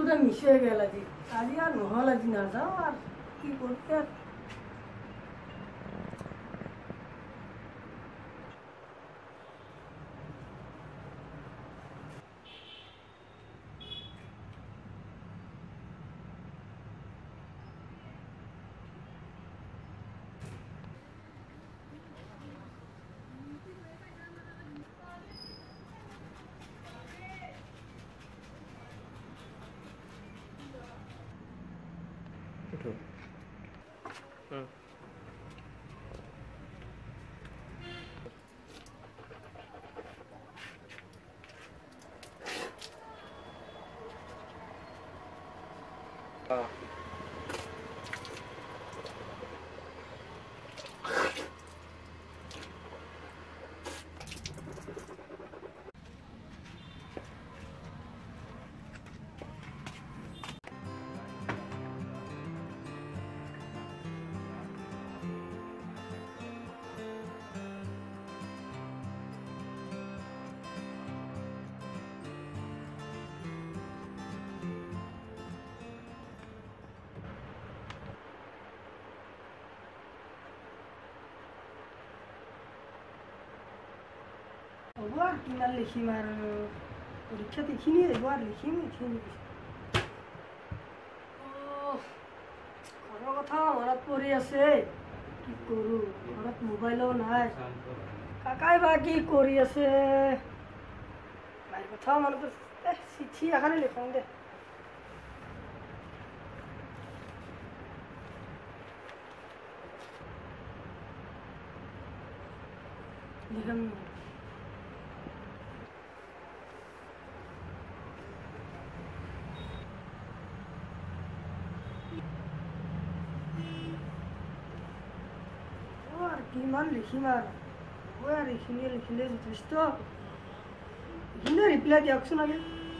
বোধহয় মিছে গেল আজি। আজি আৰ নহল, আজি নাযাওঁ আৰ কি কৰতে আৰ। হ'ব আৰু কিমান লিখিম আৰু, পৰীক্ষাত এইখিনি আহিব আৰু লিখিম এইখিনি। ঘৰৰ কথা মনত পৰি আছে, কি কৰোঁ, ঘৰত মোবাইলো নাই, কাকাই বা কি কৰি আছে, মাৰ কথাও মনত পৰিছে। চিঠি এখনে লিখোঁ দে। লিখিম। কিমান লিখিম আৰু, হ'ব আৰু এইখিনিয়ে লিখিলে যথেষ্ট। এইখিনিয়ে ৰিপ্লাই দিয়কচোন আগে,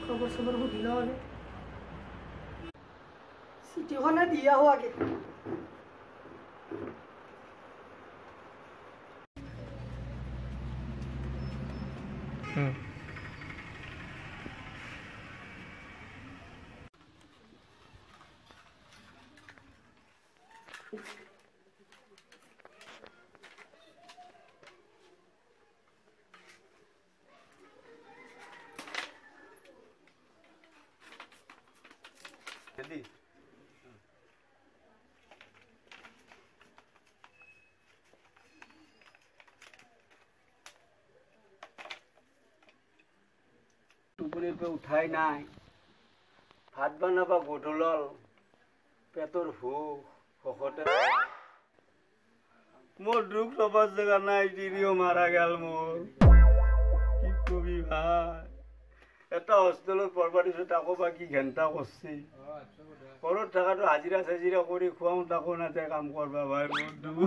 খবৰ চবৰ সুধি লওঁ আগে, চিঠিখনে দি আহোঁ আগে। টোপনিৰ পৰা উঠাই নাই, ভাত বনাব গধূলল, পেটৰ ভোক ভোকতে মোৰ দুখ ল'বৰ জেগা নাই, তিৰিও মাৰা গেল মোৰ। কি কবি ভাই, এটা হোষ্টেলত পঢ়বা দিছোঁ, তাকো বা কি ঘেণ্টা কৰছি। ঘৰত থকাটো হাজিৰা চাজিৰা কৰি খুৱাওঁ, তাকো নাযায় কাম কৰবা ভাই, মোৰ দুখ।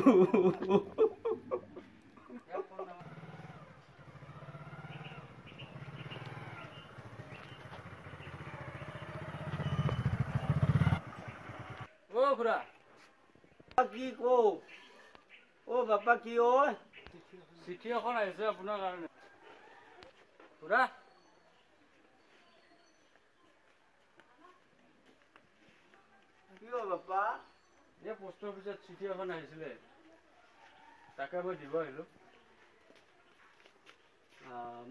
অ খুৰা, কি কওঁ? অ বাপা, কি ঐ? চিঠি এখন আহিছে আপোনাৰ কাৰণে খুৰা। কি অ বাপা? এই পোষ্ট অফিচত চিঠি এখন আহিছিলে, তাকে মই দিব আহিলোঁ।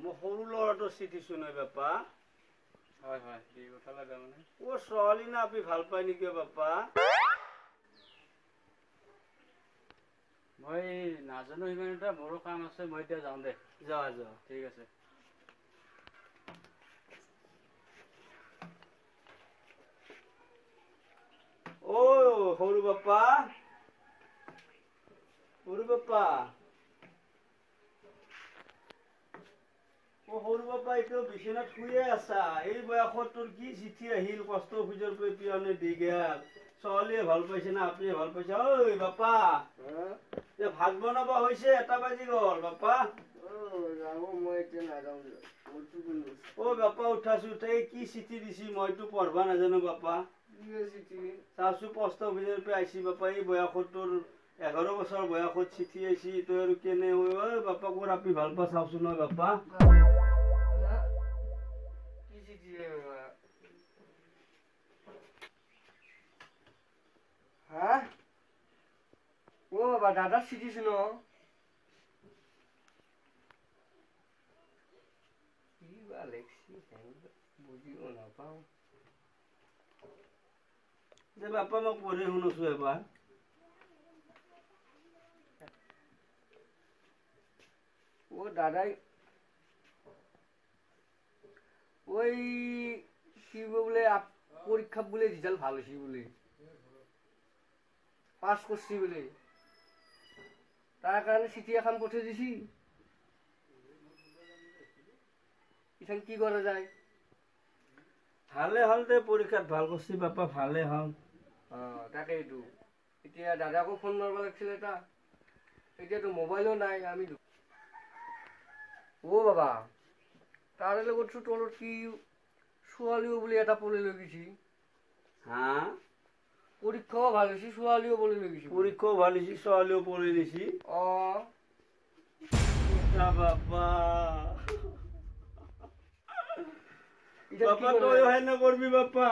মোৰ সৰু ল'ৰাটোৰ চিঠি চোন বাপা। হয় হয়, দি পঠালে তাৰমানে। অ ছোৱালী না আপনি ভাল পায় নেকি বাপা? মই নাজানো সিমান এটা, মোৰো কাম আছে, মই এতিয়া যাওঁ দে। যোৱা যোৱা, ঠিক আছে। অ সৰু বাপা, সৰু বাপা, অ সৰু বাপা, এইটো বিচনাত শুয়ে আছা? এই বয়সত তোৰ কি চিঠি আহিল? কষ্ট অফিচৰ পৰা পিয়নে দি গেল। ছোৱালীয়ে ভাল পাইছে না আপুনিয়ে ভাল পাইছে? ঐ বাপা, ভাত বনাব হৈছে, 1 বাজি গ'ল বাপা। অ বাপা উঠাছো, উঠাই কি চিঠি দিছি মইতো পঢ়বা নাজানো বাপা। চাচো, পোষ্ট অফিচৰ পৰা আহিছি বাপা। এই বয়সত তোৰ 11 বছৰ বয়সত চিঠি আহিছি, তই আৰু কেনে? ঐ বাপা, ক'ৰ আপি ভাল পা চাওচোন ঐ বাপা। বাবা দাদাৰ চিঠি ন কিবা লেখছি বুজিও নাপাওঁ। দে বাপা মই পঢ়ি শুনছো এবাৰ। ও দাদাই ঐ কি বোলে পৰীক্ষাত বোলে ৰিজাল্ট ভাল হৈছে বোলে, পাছ কৰছি বোলে, তাৰ কাৰণে চিঠি এখন পঠাই দিছি। ইখান কি কৰা যায়? ভালে হ'ল দে, পৰীক্ষাত ভাল কৰছি বাপা, ভালে হ'ল। অঁ তাকেইতো, এতিয়া দাদাকো ফোন মাৰিব লাগিছিল এটা, এতিয়াতো মোবাইলো নাই। আমি অ' বাবা তাৰে লগত তলত কি ছোৱালীও বুলি এটা পলি লৈ গৈছি। হা পৰীক্ষাও ভাল হৈছে, ছোৱালীও পলি লৈ গৈছি। পৰীক্ষাও ভাল হৈছে, ছোৱালীও পলি দিছি। অঁ বাপা বাপা তই হেনে কৰবি বাপা?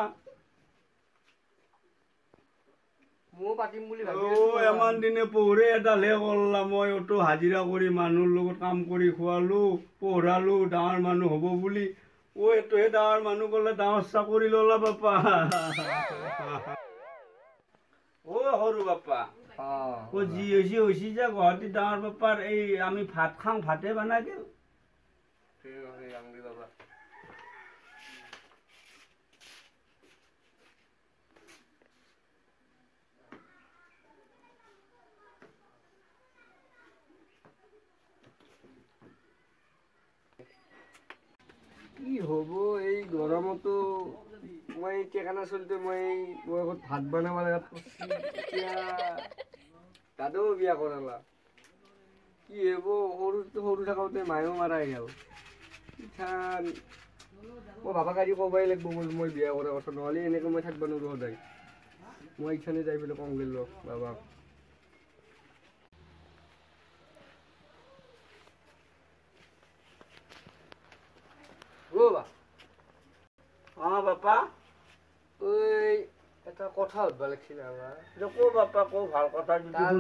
ময়ো পাতিম বুলি ভাবি আছো। ইমান দিনে পঢ়ে এডালহে কৰলা, মই অটো হাজিৰা কৰি মানুহৰ লগত কাম কৰি খোৱালো, পঢ়ালো, ডাঙৰ মানুহ হ'ব বুলি। অ এইটোহে ডাঙৰ মানুহ ক'লে, ডাঙৰ চাকৰি ল'লা বাপা। অ সৰু বাপা, অ যি হৈছে হৈছে যে গুৱাহাটীত ডাঙৰ বাপাৰ এই আমি ভাত খাওঁ, ভাতে বনাই গ'ল। কি হ'ব এই গৰমতো মই টেকানা চলিতে মই বয়সত ভাত বনাব লগাত পৰছি। এতিয়া দাদাও বিয়া কৰালা, কি হ'ব? সৰু সৰু থাকোঁতে মায়েও মাৰাই গ'ল। ইথান মই বাবাক আজি ক'বই লাগিব মই বিয়া কৰাৰ কথা, নহ'লে এনেকৈ মই থাকিব নোৱাৰোঁ সদায়। মই ইথানে যাই পেলাই কওঁ গ'লো বাবাক। অ বাপা, ঐ এটা কথা সুধব লাগিছিল আমাৰ। ক বাপা ক, ভাল কথা।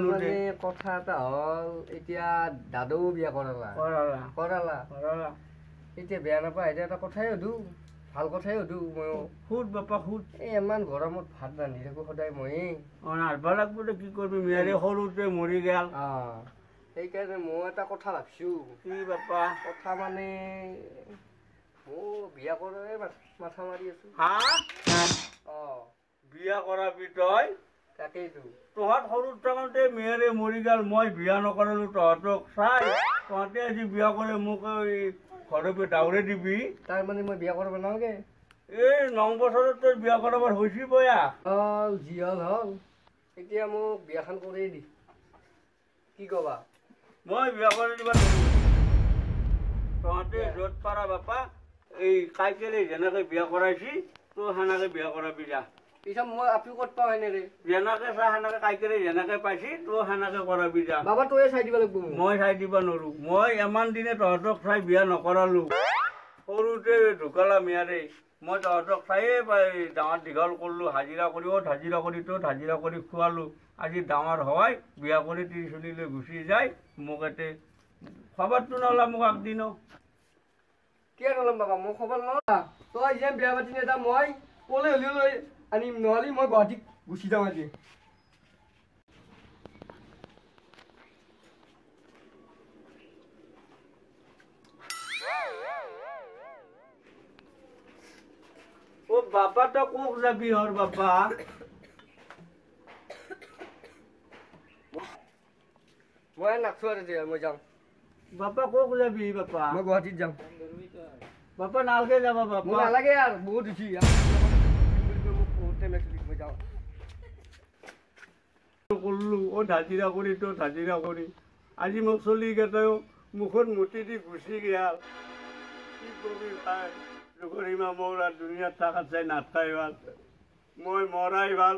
মানে কথা এটা হ'ল, এতিয়া দাদাও বিয়া কৰালা কৰালা, এতিয়া বেয়া নাপায় এতিয়া এটা কথাই সুধো, ভাল কথাই সুধো ময়ো। সুধ বাপা সুধ। এই ইমান গৰমত ভাত ৰান্ধি থাকোঁ সদায় ময়েই। অ ৰান্ধব লাগব দে, কি কৰিবি, মেৰে সৰুতে মৰি গ'ল। অ সেইকাৰণে মই এটা কথা ভাবছোঁ। কি বাপা? কথা মানে মই বিয়া কৰাৰে মাথা মাৰি আছো। হা? অ বিয়া কৰাবি তই? তাকেইতো। তহঁত সৰু থাকোঁতে মেৰে মৰি গ'ল, মই বিয়া নকৰালো তহঁতক চাই, তহঁতে আজি বিয়া কৰে মোক ঘৰৰ পৰা দাউৰে দিবি। তাৰমানে মই বিয়া কৰিব নালাগে? এই 9 বছৰত তই বিয়া কৰাবৰ হৈছি বয়া। হ'ল যি হ'ল হ'ল, এতিয়া মোক বিয়াখন কৰিয়ে দি, কি কবা? মই বিয়া কৰি দিবা নোৱাৰো। তহঁতে য'ত পাৰা বাপা এই কাইকেৰে যেনেকে বিয়া কৰাইছি তই সেনেকে বিয়া কৰাবি যা। পিছত মই আপি ক'ত পাওঁ সেনেকে? যেনেকে চা সেনেকে কাইকেৰে যেনেকে পাইছি তই সেনেকে কৰাবি যা। বাবা তয়ে চাই দিব লাগিব। মই চাই দিব নোৱাৰো। মই ইমান দিনে তহঁতক চাই বিয়া নকৰালো, সৰুতে ঢুকালা মিয়াৰে, মই তহঁতক চায়ে ডাঙৰ দীঘল কৰিলো, হাজিৰা কৰি অ'ত হাজিৰা কৰি ত'ত হাজিৰা কৰি খোৱালো। আজি ডাঙৰ হোৱাই বিয়া কৰি তিৰিচলিলৈ গুচি যায়, মোক এতে খবৰটো নলা মোক আগদিনো। কিয় নল'ম বাবা, মোক খবৰ নলা। তই যেন বিয়া পাতি নেযা, মই ক'লে হ'লেও লৈ আনিম, নহ'লে মই গুৱাহাটীত গুচি যাম আজি। ও বাপা তই ক'ত যাবি হৰ বাপা? মই নাকচো আৰু মই যাম। বাপা ক'ত যাবি বাপা? মই গুৱাহাটীত যাম। বাপা নালগে যাবা বাপা। মোক নালাগে আৰু, বহুত উঠি মোক বহুত টাইম লাগিছিল, মই যাওঁ। কৰিলো অ'ত হাজিৰা কৰি ত'ত হাজিৰা কৰি, আজি মোক চলিকেইটাও মুখত মুতি দি গুচি গেল। কি কবি ভাই, দুখৰিমা মোৰ আৰু দুনিয়াত থাকাত চাই নাথাই ভাল, মই মৰাই ভাল।